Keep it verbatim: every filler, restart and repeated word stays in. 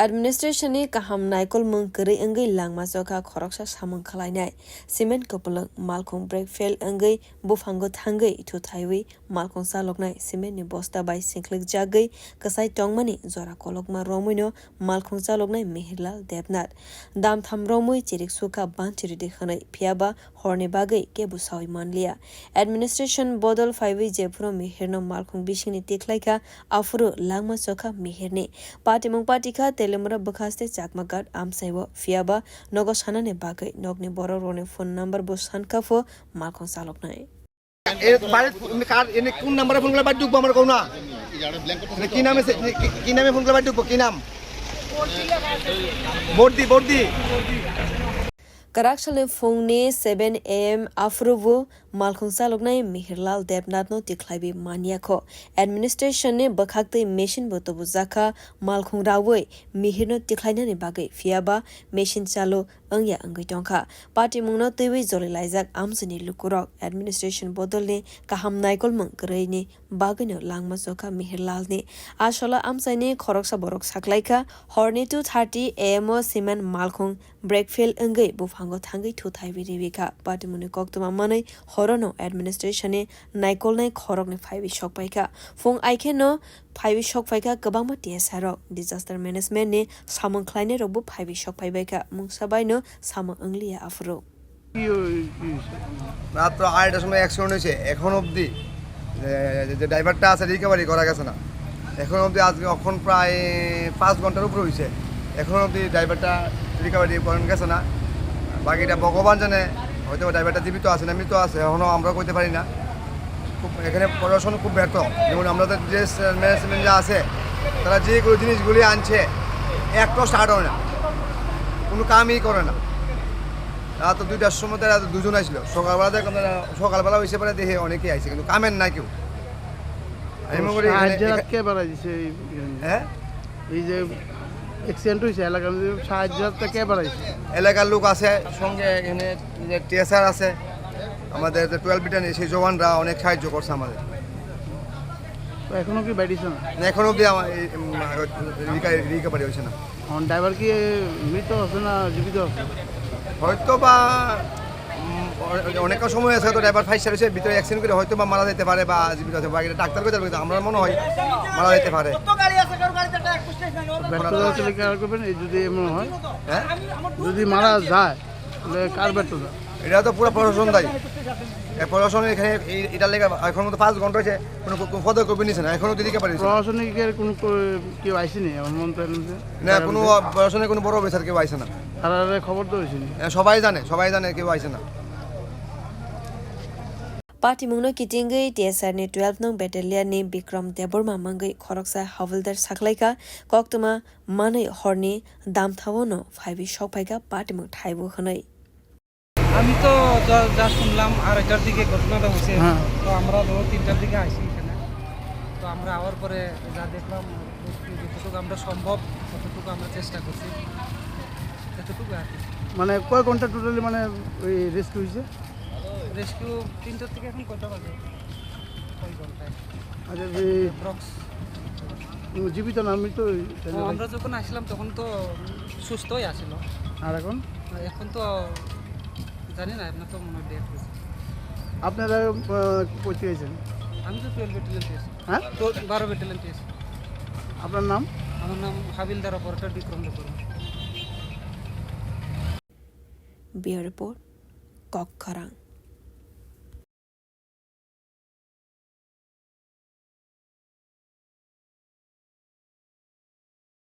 Administration ni kaham naikolmung kwrwi wngwi langma chokha khoroksa samung khlainai. Cement kwplwng malkhung brake fail wngwi buphango thangwi thuthaiwi malkhung chaloknai cement ni bosta bai singkhlikjagwi kwchai tongmani jora kolokma romwino malkhung chaloknai Mihirlal Debnath. Damtham romwi chirik sukha banchiridi hwnwi, phiyaba horni bagwi kebo sawi manliya. Administration bodol phaiwi jephuru Mihirno malkhung bisingni tikhlaikha, aphuru langma chokha Mihirni. Patimung patikha Telemura bwkhaste Chakma Ghat amsaiwo, phiyaba nogo sanani bagwi nokni borokrokni phone number bo sankha pho malkhung chaloknai. এ বাড়িত তুমি কার এনে কোন নাম্বারে ফোন করলে বাড়ি ঢুকবো আমার কও না? মানে কি নামে সে- কি- কি নামে ফোন করলে বাড়ি ঢুকবো? কি নাম? বর্দি, বর্দি। Kwrak salni phungni seven A M aphuru bo malkhung chaloknai Mihirlal Debnathno tikhlaiwi manyakho. Administration ni bwkhaktwi machine bo tubujakha, malkhung rawi Mihirno tikhlainani bagwi, phiyaba machine chalo wngya wngwi tongkha. Patimungno twiwi joli laijak amchaini lukurok administration bodolni kaham naikolmung kwrwini bagwino langma chokha Mihirlalni. A sola amchaini khoroksa borok saklaikha, horni two thirty A M o cement malkhung brake fail wngwi buphango thangwi thuthaiwi riwikha. Patimungni koktwma manwi horono administration ni naikolnai khoroknwi phaiwi sokpaikha. Phung aikheno phaiwi sokphaikha kwbangma T S R rok. Disaster management ni samung khlainai rokbo phaiwi sokphaibaikha, mungsa baino samung wngliya aphuru. কি হই- কি হয়েছে? রাত্র আড়াইটার সময় অ্যাক্সিডেন্ট হয়েছে। এখন অবধি, এ, যে ড্রাইভারটা আছে, রিকভারি করা গেছে না। এখন অবধি, আজকে অখন প্রায় পাঁচ ঘন্টার উপরে হয়েছে। এখন অবধি ড্রাইভারটা রিকভারি করেন গেছে না। বাকিটা ভগবান জানে, হয়তো ড্রাইভারটা জীবিত আছে না মৃত আছে, এখনও আমরা কইতে পারি না। খুব, এখানে প্রশাসন খুব ব্যর্থ। যেমন আমাদের যে ম্যানেজমেন্ট যা আছে, তারা যেগুলো জিনিসগুলি আনছে, একটাও স্টার্ট হয় না, কোনো কামই করে না। রাত দুইটার সময় তারা দুজন আসলো, সকালবেলা দেখলাম তারা, সকালবেলা হয়েছে পরে দেখে অনেকেই আইছে, কিন্তু কামের না কেউ। আমি মনে করি এখানে, সাহায্যের হাত এখা- কে বাড়াই দিছে এই, এখানে? হ্যাঁ? এই যে অ্যাক্সিডেন্ট হয়েছে এলাকার মধ্যে, সাহায্যের হাতটা কে বাড়াইছে? এলাকার লোক আছে, সঙ্গে এখানে যে টিএসআর আছে, আমাদের যে টুয়েলভ ব্যাটালিয়ন, সেই জওয়ানরা অনেক সাহায্য করছে আমাদের। তো এখনো কি বেরিয়েছে না? না, এখনো অবধি আমার এই, উম, রিকা-, রিকভারি হয়েছে না। এখন ড্রাইভার কি মৃত আছে না জীবিত আছে? হয়তো বা, উম, অ-, অনেকটা সময় আছে, তো ড্রাইভার ফাইসার হয়েছে, ভিতরে অ্যাক্সিডেন্ট করে হয়তো বা মারা যেতে পারে বা জীবিত আছে, বা এটা ডাক্তার করে যাবে, কিন্তু আমার মনে হয় মারা যেতে পারে। ব্যর্থতা আসলে কার করবেন? এই যদি এমন হয়, হ্যাঁ? যদি মারা যায়, তাহলে কার ব্যর্থতা? এটা তো পুরো প্রশাসন দায়ী। এ, প্রশাসন এখানে এই, এটার লেগে এখন তো পাঁচ ঘন্টা হয়েছে, কোনো, কোনো পদক্ষেপ নিচ্ছে না, এখনো দিকে পারিস না। প্রশাসনিকের কোনো ক-, কেউ আইসেনি আমার মন তো এখন যে না, কোনো প্রশাসনের কোনো বড় অফিসার কেউ আইসে না। তারা খবর তো হয়েছে না। এ, সবাই জানে, সবাই জানে, কেউ আইসে না। Patimungno kitingwi T S R ni twelve nong battalion ni Bikram Debbarma mangwi khoroksa havildar saklaikha, koktwma manwi horni damthaono phaiwi sokphaikha patimung thaibo hwnwi. আমি তো যা, যা শুনলাম আড়াইটার দিকে ঘটনাটা হয়েছে। হ্যাঁ। তো আমরা ধরো তিনটার দিকে আসি এখানে। তো আমরা আওয়ার পরে যা দেখলাম, যতটুকু আমরা সম্ভব ততটুকু আমরা চেষ্টা করছি, এতটুকু আর কি। মানে কয় ঘন্টা টোটালি মানে ওই রেস্কিউ হয়েছে? রেস্কিউ তিনটার থেকে এখন কয়টা বাজে? কয় ঘন্টায়? আচ্ছা, এই অ্যাপ্রক্স। উম, জীবিত না মৃত ওই ও, আমরা যখন আসলাম তখন তো সুস্থই আছিল। আর এখন? আর এখন তো জানি না, আপনার তো মনে হয় ডেথ হয়েছে। আপনারা, আহ, কই থেকে এসেছেন? আমি তো টুয়েলভ ব্যাটালিয়ন থেকে এসেছি। হ্যাঁ? তো বারো ব্যাটালিয়ন থেকে এসেছি। আপনার নাম? আমার নাম হাবিলদার operator Bikram Debbarma. Bureau Report, Kokkhorang.